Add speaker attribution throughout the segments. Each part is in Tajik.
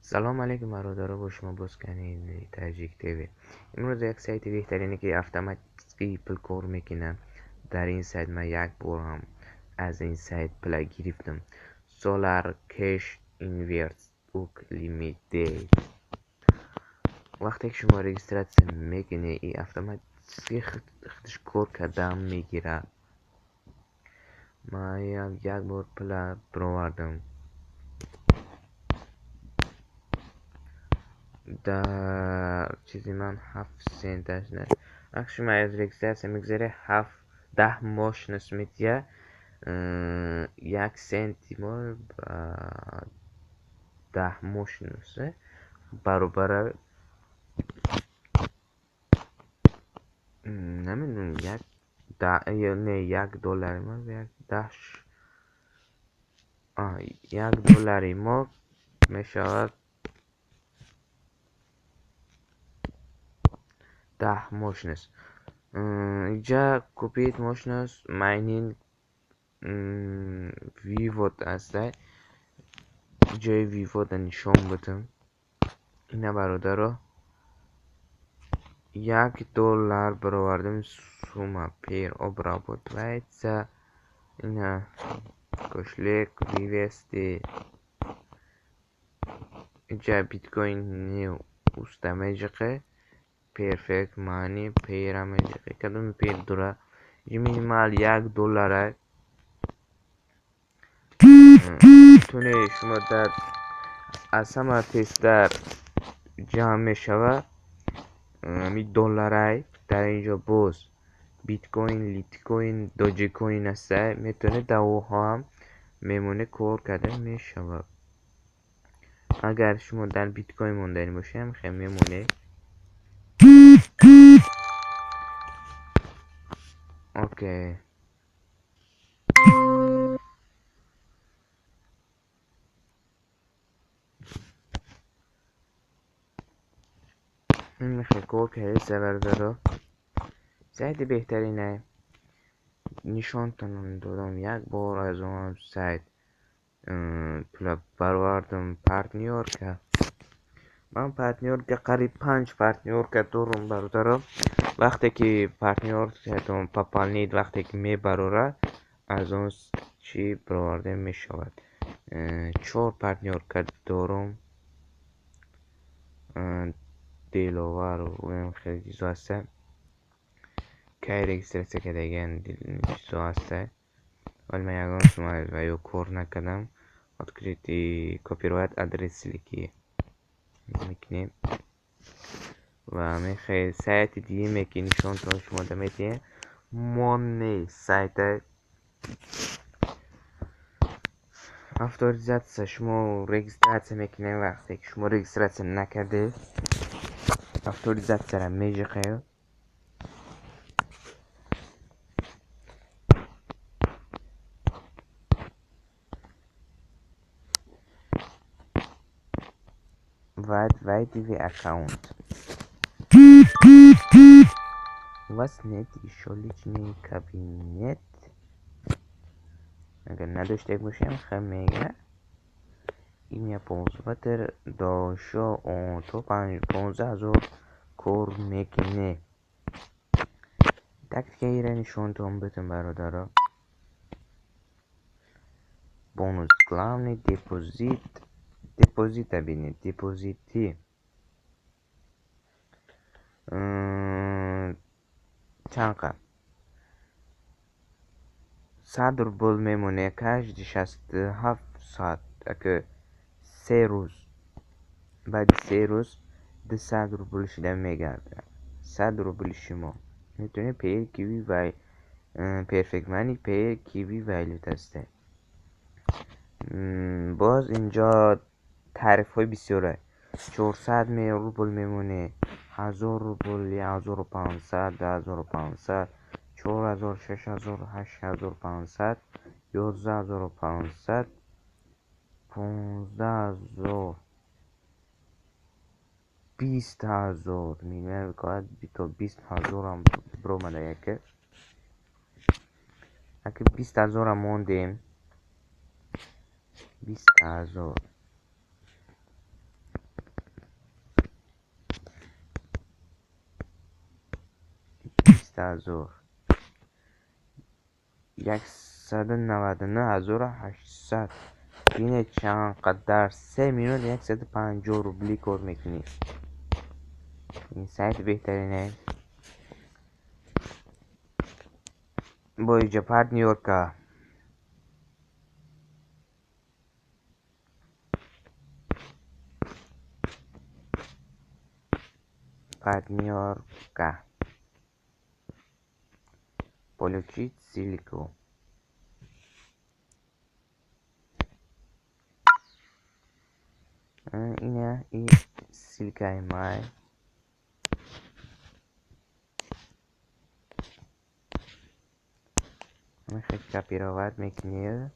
Speaker 1: Салом алейкум бародаро, бо шумо боз канали Таҷик ТВ. Имрӯз як сайти беҳтарине, ки автоматически пул кор мекунад. Дар ин сайт ман як бор ҳам аз ин сайт пула гирифтам. Solar Cash Invest UK Limited. Вақте ки шумо регистрация мекунед, и автоматически худаш кор кардан мегирад. Ман як бор пула бировардам. Дар чизи ман 7 сенташ не. Вақте шумо аз регистрация мегузаред, 7 10 мощность медиҳад, 1 сенти мо ба 10 мощность баробара, намедонам, як не, 1 доллари мо як даҳ, 1 доллари мо мешавад 10 мощность. Инҷа купить мощность, майнинг, вывод аста. Ҷои вывод а нишон будам. Ина бародаро, 1 доллар баровардем, сумма переобрабатывается. Ина кошелёк вывести. Инҷа биткоин уста меҷиқе, Perfect Money Pair меҷиқе, кадоми пейр дора. Инҷа минимал 1 доллара туне шумо дар аз ҳама тезтар ҷамъ мешавад ҳамин долларай. Дар инҷо боз биткоин, литкоин, доҷикоин аста, метавонед дар онҳо ҳам мемонед, кор карда мешавад. Агар шумо дар биткоин монданӣ бошед, ҳам хел мемонед. Окей. Ин хел кор кардеса, бародаро. Сайти беҳтарине нишонтон додам. Як бор аз он сайт пула баровардам. Партнёрка, ман партнёрка қариб панҷ партнёрка дорам, бародаро. Вақте ки партнёркатон пополнить, вақте ки мебарорад, аз он чӣ бароварда мешавад. Чор партнёрка дорам. Деловар хеле чизо ҳаста, кай регистрация кардагиан чизо ҳаста, вале ман ягон сума ва ё кор накардам. Открытый копировать адрес ссылки мекунем ва мехел сайти диюме, ки нишонтон шумо да метиҳем, Money сайта. Авторизация, шумо регистрация мекунед. Вақте ки шумо регистрация накардед, авторизация ра межиқед. Войти в аккаунт. У вас нет ещё личный кабинет. Агар надошта бошем, хел мега. Имя пользователя дошо то 15 000 кор мекунед. Тактикаиро нишонтон битам, бародаро. Бонус главный, депозит, депозита бинед, депозити чанд қа 100 рубл мемонед, каждый 67 соат, ака 3 рӯз, баъди 3 рӯз 200 рубл шуда мегардад. 100 рубли шумо метавонед Payeer, Киви ва Perfect Money, Payeer, Киви Wallet ҳаста. Боз инҷо тарифҳои бисёре: 400 рубл мемонед, 1000 рубл, 1500, 2500, 4000, 6000, 8500, 11 500, 15 000, 20 000. Мегӯяд, то 20 000-ам биромада. Яке аки 20 000-ам мондем, 20 000. 20 000, 199 800. Бинед, чанд қадар 3 минут 150 рубли кор мекунӣ. Ин сайт беҳтарине. Бо иҷа партнёрка, партнёрка, получить ссылку. Ина и ссылкаи май. Мехоҳед, копировать мекунед,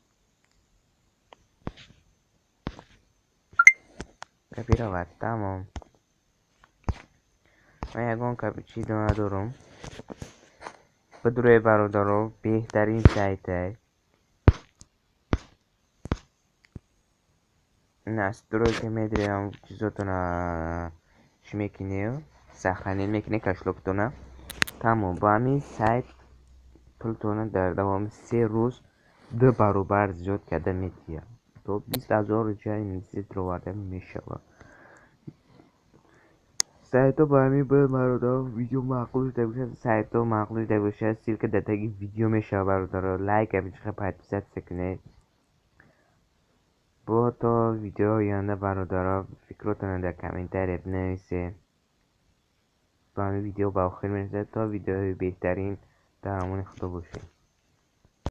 Speaker 1: копировать, тамом. Ман ягон чиз надорам. Бидуред, бародаро, беҳтарин сайтай. Настройка медиҳам, чизотона чӣ мекунед, сохранить мекунед кошелёктона, тамом. Бо ҳамин сайт пултонро дар давоми 3 рӯз ду баробар зиёд карда медиҳад, то 20 000 рӯҷа инвеститсия оварда мешавад. Сайтҳо ба ҳамин буд, бародаро. Видео маъқул шуда бошад, сайтҳо маъқул шуда бошад, ссылка дар таги видео мешавад, бародаро. Лайк, абичиха, подписаться кунед. Бо то видеои оянда, бародаро, фикротонро дар комментария бинависед. Бо ҳамин видео ба охир мерасад. То видеои беҳтарин, дар амони Худо бошед.